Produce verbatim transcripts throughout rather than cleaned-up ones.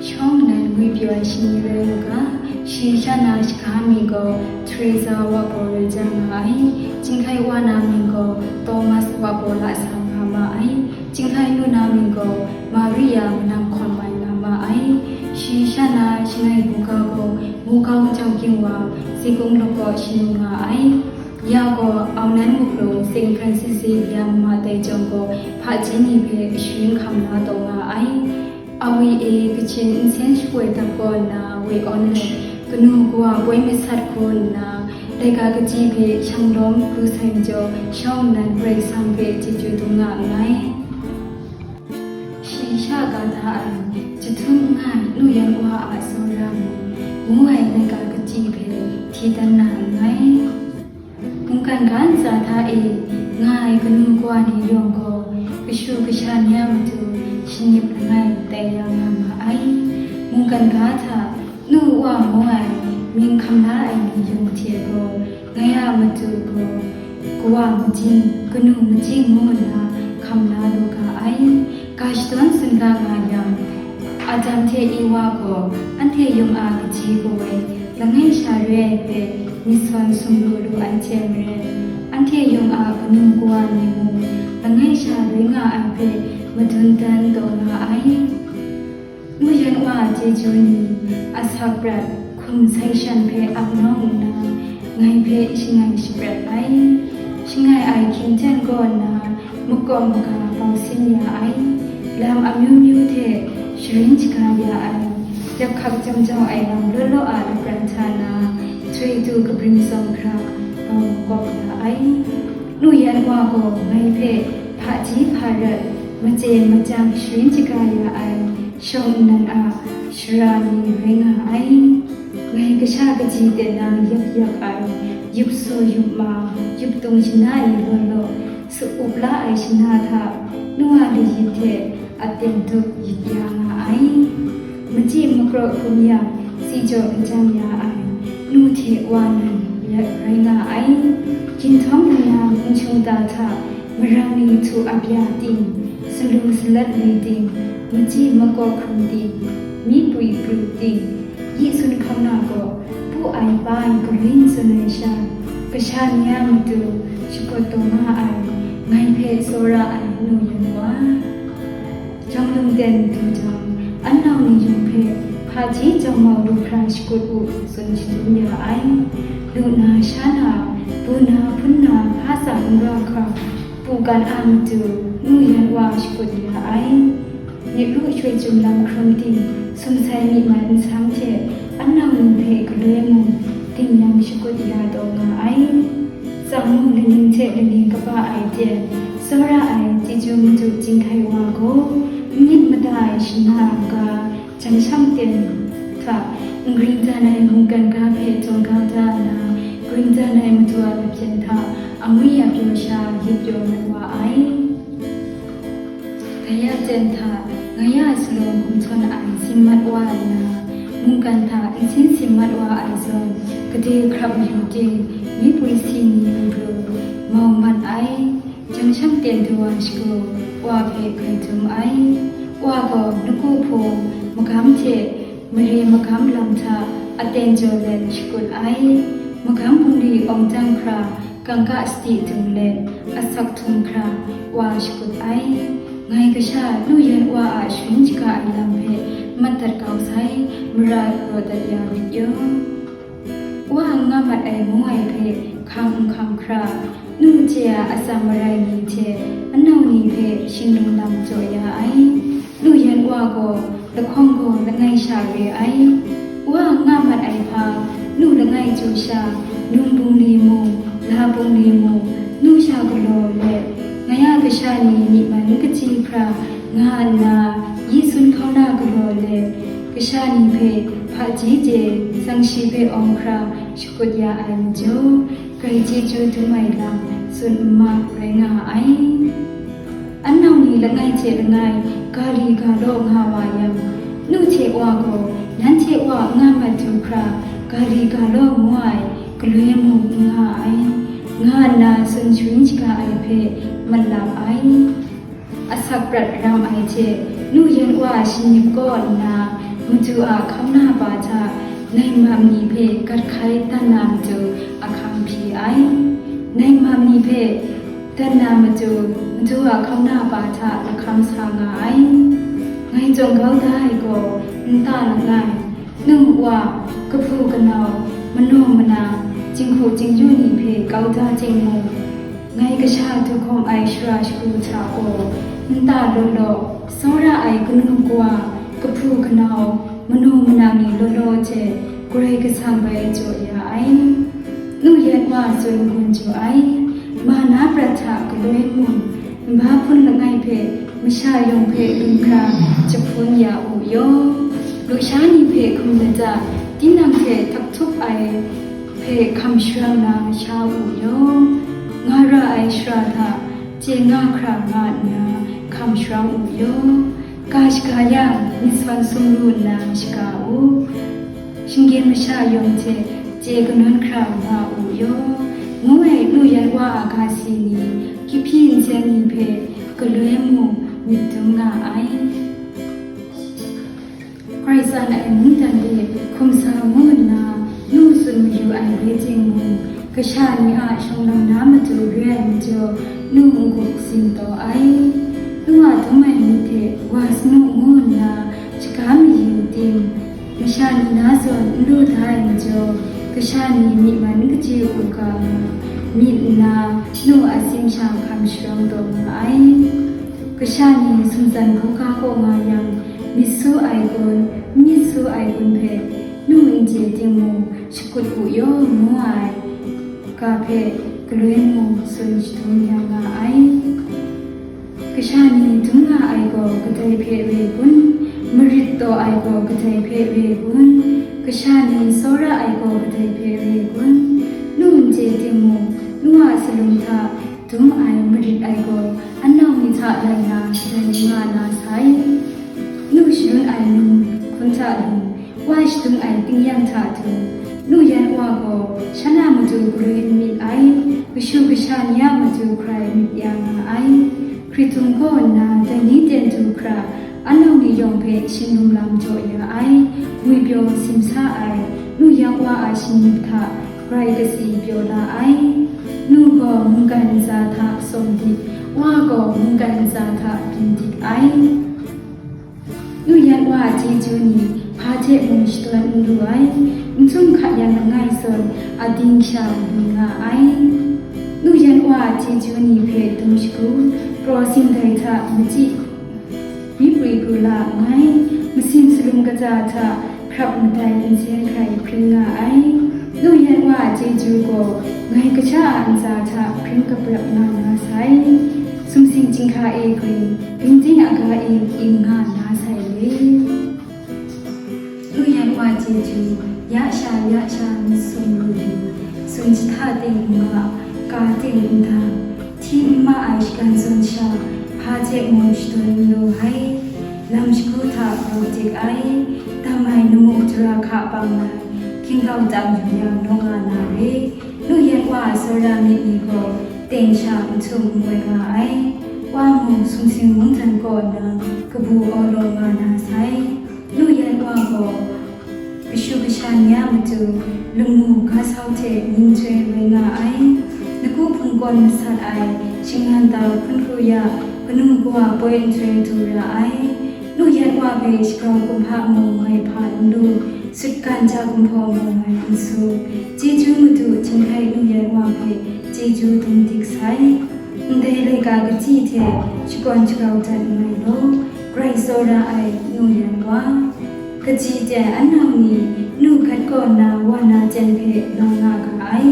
Shawng nnan ngwi pyaw ai shani rai u ga, shi sha na shaga mying gaw Teresa Wapo rai jang nga ai, Jinghkai Wa na mying gaw Thomas Wapo la sa nga ma ai, Jinghkai Nu na mying gaw Maria Manang Hkawn Mai nga ma ai, shi sha na shangai buga gaw Mukau Jau Gying Wa, Zikung Lakaw Shanu nga ai. Ya gaw, Aunan Muplung Saint Francis Xavier Mama Tai Jawng gaw hpaji ni hpe sharin hkam la taw nga ai. Awi e Kachin nsen shapoi dap kaw nna woi awn let, kanu kawa poi masat hkaw nna, laika kaji hpe shanglawm pru sai majaw, shawng nnan Karai Kasang hpe chyeju dum nga nngai. Shi sha ga da ai, jahtum nngai Nu Yan Wa a tsawra mi, ngu ai laika kaji hpe hti dan na nngai. Mungkan ga ntsa hta e nga ai kanu kawa ni yawng gaw, kashu kasha ni a matu shanip langai tai ya nga ma ai. Mungkan ga hta Nu Wa ngu ai mying hkam la ai ni yawng hte gaw, ngai a matu gaw, kawa majing, kanu majing ngu nna hkam la lu ga ai. Ga shadawn tsun ga nga yang, Adam hte Ewa gaw anhte yawng a kaji kaw ai langai sha re ai hpe myit sawn sumru lu ai hte maren, anhte yawng a kanu kawa ni mung langai sha rai nga ai hpe madun dan taw nga ai. Nu Yan Wa a chyeju ni, asak prat hkum sai shan hpe ap nawng nna, ngai hpe shangai shaprat ai. Shangai ai hkying jen kaw nna, makawp maga bau sin ya ai, lam amyu myu hte sharin shaga ya ai, yak hkak jam jau ai lam law law a lapran hta na, htoi du kabring tsawm hkra bau makawp ya ai. Nu Yan Wa gaw ngai hpe hpaji hparat, maje majang sharin shaga ya ai, shawng nnan a shara ni rai nga ai. Ngai kasha kaji ten na yak yak ai, yup su yup ma, yup tung shana ni law law, su up la ai shana hta, nu a layit hte aten dup yit ya nga ai. Machyi makraw hkrum yang, si jaw kajam ya ai, nu hte wa nan rai nga ai. Ginhtawng nna n shung ta hta, marang ni htu ap ya ting, salu salat ni ting, machyi makawk hkrum ting, mi pwi pru ting, yi sun hkam na gaw, pu ai pa ai galwi n tsun ai sha, kasha ni a matu shakut taw nga ai, ngai hpe tsawra ai nu Yan Wa. Jawng lung ten du jang, an nau ni yawng hpe, hpaji jawng mau lu hkra shakut u, tsun shadum ya ai. Lu na, sha na, bu na, hpun na, hpa tsang n ra hkra, pu gan a matu, nu Yan Wa shakut ya ai. Myit ru shoi chyum lam hkrum ting, sumsai myi man nsam hte, an nau ni hpe galoi mung, ting yang shakut ya taw nga ai. Tsang mung laning hte laning kaba ai ten, tsawra ai chyeju madu Jinghkai Wa gaw, n myit mada ai shana a ga, jan shang ten hta, n gring dan ai mungkan ga hpe taw ga da nna, gring dan ai madu a lapyen hta, angwi a pyaw sha yip pyaw mat wa ai. Dai a ten hta, ngai a salawng hkum htawn ai sin mat wa nna, mungkan hta nsin sin mat wa ai zawn, gade hkrap mayu ting, myi pwi si ni mru, mau mat ai. Jan shang ten du wa shagu, wa hpe grai dum ai. Wa gaw laku hpung, magam hte mare magam lam hta aten jaw let shakut ai. Magam bungli awng dang hkra, kangka sadi dung let, asak htum hkra, wa shakut ai. Ngai kasha nu yan wa a sharin shaga ai lam hpe mat dat kau sai, mara raw dat ya rit yaw. Wa n nga mat ai ngu ai hpe hkang n hkang hkra, nu chye a atsam marai ni hte anau ni hpe shinglung lam jaw ya ai. Nu yan wa gaw lahkawng gaw langai sha re ai. Wa n nga mat ai hpa, nu langai chyu sha, num bungli mung, la bungli mung, nu sha galaw let, ngai a kasha ni myi man kachyi hkra nga nna, yi sun hkauna galaw let, kasha ni hpe hpaji chye, tsang shi hpe awng hkra shakut ya ai majaw, grai chyeju dum ai lam tsun n ma rai nga ai. Anau ni langai hte langai ga li ga law nga wa yang, nu hte wa gaw nanhte wa n nga mat du hkra, ga li ga law ngu ai galoi mung n nga ai, nga nna tsun sharin shaga ai hpe mat lap ai. Asak prat ram ai hte nu yan wa a shingnip kaw nna, Madu a hkauna pa hta nai mam ni hpe gat hkai dan na matu ahkang hpyi ai. Nai mam ni hpe dan na matu, Madu a hkauna pa hta lahkam sa nga ai. Ngai jawng kau da ai gaw nta langai, nu nwa, kahpu kanau, manu mana, jinghku jingyu ni hpe kau da timung, ngai kasha du hkawm ai shara shagu hta gaw nta law law, tsawra ai kanu kawa, kahpu kanau, manu mana ni law law hte Karai Kasang bai jaw ya ai. Nu yan wa tsun gun jaw ai, ma na prat hta galoi mung, nba hpun langai hpe masha yawng hpe lung hkra jahpun ya u yaw. Lusha ni hpe hkum lata, tinang hte htak htup ai hpe hkam sharang na sha u yaw. Nga ra ai shara hta chye nga hkra nga nna hkam sharang u yaw. Ga shaga yang, myit sawn sumru nna shaga u. Shinggyim masha yawng hte chye kanawn hkra nga u yaw, ngu ai nu yan wa a ga si ni, kihpyi nseng ni hpe galoi mung myit dum nga ai. Karai tsan ai mungdan de hkum sa ngu nna nu tsun mayu ai rai timung, kasha ni a shawng lam na matu re ai majaw, nu n-gup sin taw ai. Nu a dum ai myit hte wa sanu ngu nna shaga mayu ting, masha ni na zawn n lu da ai majaw, kasha ni myi man n kaji u ga nga, myit nna nu a atsing sha hkam sharang taw nga ai. Kasha ni sumtsan hkawhkam kaw nga yang, myit su ai gun, myit su ai gun hpe nu n chye timung, shakut u yaw ngu ai ga hpe galoi mung tsun shadum ya nga ai. Kasha ni dum nga ai gaw kadai hpe re gun, marit taw ai gaw kadai hpe re gun, kasha ni tsawra ai gaw kadai hpe re gun, nu n chye timung, nu a salum hta dum ai marit ai gaw, anau ni hta lai na shadai nga na sai. Nu shangun ai num hkun hta lung, wa shadum ai tingyan hta htung, nu yan wa gaw shan a matu galoi n myit ai, kashu kasha ni a matu hkrai myit ya nga ai. Hkritung kaw nna dai ni ten du hkra, anau ni yawng hpe shinglum lam jaw ya ai, ngwipyaw simsa ai, nu yan wa a shani hta grai kasi pyaw la ai. Nu gaw mungkan ntsa hta sawm dik, wa gaw mungkan ntsa hta byin dik ai. Nu yan wa a chyeju ni hpa hte mung shadawn n lu ai, n htum hkat yan langai zawn, ating sha lu nga ai. Nu yan wa a chyeju ni hpe dum shagu, praw sindai hta machyi, myi prwi gu la nngai, masin salum kata hta hkrap madai nsen hkrai hpring nga ai. Nu yan wa a chyeju gaw ngai kasha a ntsa hta hpring kaprap nga na sai. Sumsing chyinghka e gring, gingding aga e ging nga na sai le. Nu yan wa chyeju, ya sha ya sha myit sumru lu, sun jahta ting n ga, ka ting n dang, hti n ma ai shagan zawn sha, hpa hte mung shadawn n lu ai. Lam shagu hta grau dik ai, dam ai namu tara hka pang lai, hkying gau tam yu yang naw nga na re. Nu yan wa a tsawra myit ni gaw teng sha n htum n moi nga ai. Wa mung sumsing mungdan kaw nna kabu awlaw nga na sai. Nu yan wa gaw kashu kasha ni a matu, lamu ga sau hte ninghtoi woi nga ai. Naku hpungkawn masat ai, shingngan tau hkun hkru ya, kanu kawa poi nhtoi du ra ai. Nu yan wa hpe shagrau kumhpa mung ngai hpa n lu, sutgan ja gumhpaw mung ngai n su. Chyeju Madu htinghkai nu yan wa hpe chyeju dum dik sai. Ndai laika kachyi hte shakawn shagrau dat nngai law, grai tsawra ai nu yan wa. Kaji ten anau ni nu gat kaw nna wa na jan hpe la nga ga ai.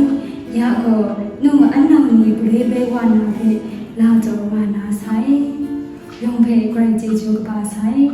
Ya gaw, nu anau ni galoi bai wa na hpe la taw wa na sai. Yawng hpe grai chyeju kaba sai.